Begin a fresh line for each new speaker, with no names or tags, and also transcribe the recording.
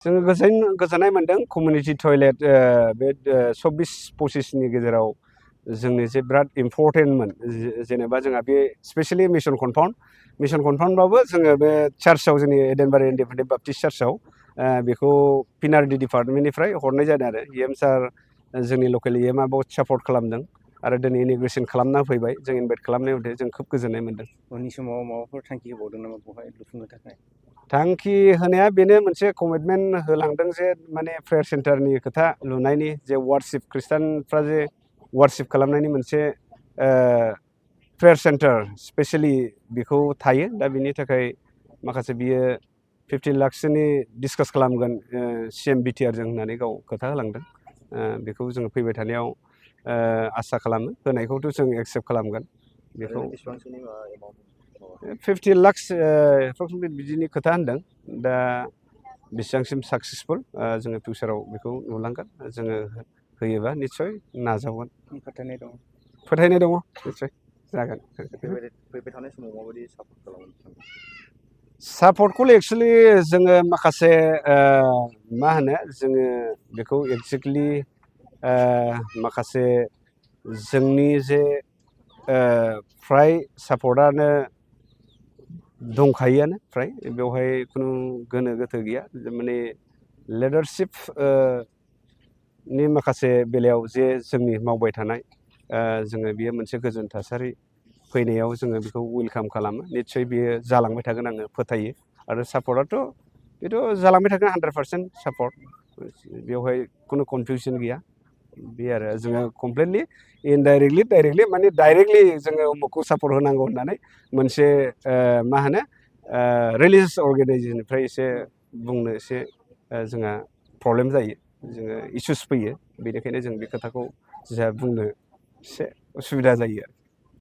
जोङो गोजोननाय मोनदों कमिउनिटि टयलेट बे 24-25 नि गेजेराव जोंनि जे बिराद इम्परटेन्टमोन जेनेबा जोंहा बे स्पेसियेलि मिशन कनफाउन्डबाबो जोङो बे चार्चआव जोंनि एडेनबारि इन्डिपेन्डेन्ट बाप्टिस्ट चार्चआव बेखौ पिनारडि डिपार्टमेन्टनिफ्राय हरनाय जादों आरो इएम सार जोंनि लकेल इएमआ बहुत सापर्ट खालामदों आरो दिनै इनिग्रेसन खालामना फैबाय जों इनभाइट खालामनाय मथे जों खोब गोजोननाय मोनदों।
उननि समाव माबाफोर थांखि होबावदों नामा बेवहाय लुफुंनो थाखाय?
थांखि होनाया बेनो मोनसे कमिटमेन्ट होलांदों जे माने प्रेयार सेन्टारनि खोथा लुनायनि जे वार्शिप खृष्टानफ्रा जे वार्शिप खालामनायनि मोनसे प्रेयार सेन्टार स्पेसियेलि बेखौ थायो दा बिनि थाखाय माखासे बियो 15 लाखसोनि डिसकास खालामगोन CM BTR जों होननानै गाव खोथा होलांदों बेखौ जोङो फैबाय थानायाव आसा खालामो होनायखौथ' जों एक्सेप्ट खालामगोन बेखौ 50 लाखस एप्रक्सिमेट बिदिनि खोथा होनदों दा बेसेबांसिम साक्सेसफुल जोङो फिउचाराव बेखौ नुलांगोन जोङो होयोबा निस्सय नाजावगोन फोथायनाय दङ निस्सय जागोन।
फैबाय थानाय समाव माबायदि सापर्ट खालामगोन?
सापर्टखौ एक्सुवेलि जोङो माखासे मा होनो जोङो बेखौ एक्जेक्टलि माखासे जोंनि जे फ्राय सापर्टआनो दंखायोआनो फ्राय बेवहाय खुनु गोनो गोथो गैया माने लिडारशिप नि माखासे बेलायाव जे जोंनि मावबाय थानाय जोङो बियो मोनसे गोजोन थासारि फैनायाव जोङो बेखौ वेलकाम खालामो निस्सय बियो जालांबाय थागोन आङो फोथायो आरो सापर्टआथ' बेथ' जालांबाय थागोन 100% सापर्ट बेवहाय खुनु कनफिउसन गैया बे आरो जोङो कमप्लिटलि इनडाइरेक्टलि डाइरेक्टलि माने डाइरेक्टलि जोङो उमुखखौ सापर्ट होनांगौ होननानै मोनसे मा होनो रिलिजियास अर्गेनाइजेसननिफ्राय एसे बुंनो एसे जोंहा प्रब्लेम जायो जोङो इसुस फैयो बेनिखायनो जों बे खोथाखौ जोंहा बुंनो एसे उसुबिदा जायो आरो